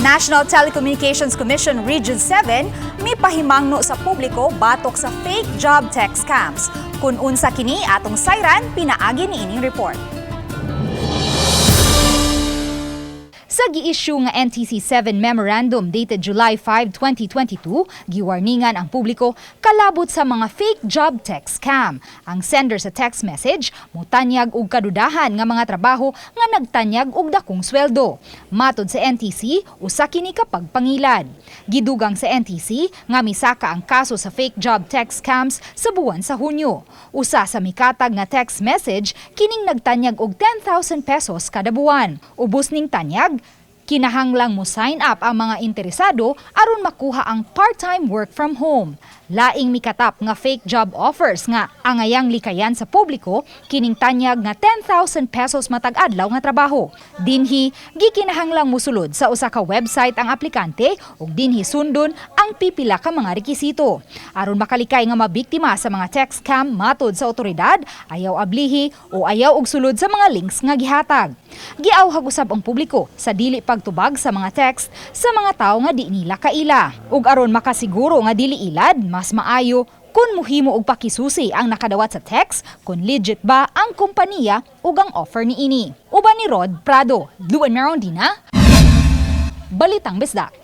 National Telecommunications Commission Region 7 mipahimangno sa publiko batok sa fake job text scams. Kung unsa kini, atong sayran pinaagi ni ining report. Sa gi-issue nga NTC 7 Memorandum dated July 5, 2022, giwarningan ang publiko kalabot sa mga fake job text scam. Ang sender sa text message mutanyag og kadudahan nga mga trabaho nga nagtanyag og dakong sweldo. Matod sa NTC, usa kini ka pagpangilad. Gidugang sa NTC nga misaka ang kaso sa fake job text scams sa buwan sa Hunyo. Usa sa mikatag nga text message kining nagtanyag og 10,000 pesos kada buwan. Ubos ning tanyag, kinahanglang mo sign up ang mga interesado aron makuha ang part-time work from home. Laing mikatap nga fake job offers nga angayang likayan sa publiko kining tanyag nga 10,000 pesos matag adlaw nga trabaho. Dinhi gikinahanglang musulod sa usa ka website ang aplikante ug dinhi sundon ang pipila ka mga rekisito. Aron makalikay nga mabiktima sa mga text scam, matod sa otoridad, ayaw ablihi o ayaw og sulod sa mga links nga gihatag. Giawhag usab ang publiko sa dili pagtubag sa mga text sa mga tawo nga di nila kaila. Ug aron makasiguro nga dili ilad, mas maayo kung muhimo og pakisusi ang nakadawat sa text kung legit ba ang kompanya ug ang offer niini. Uban ni Rod Prado, Luan Merondina, Balitang Bisdak.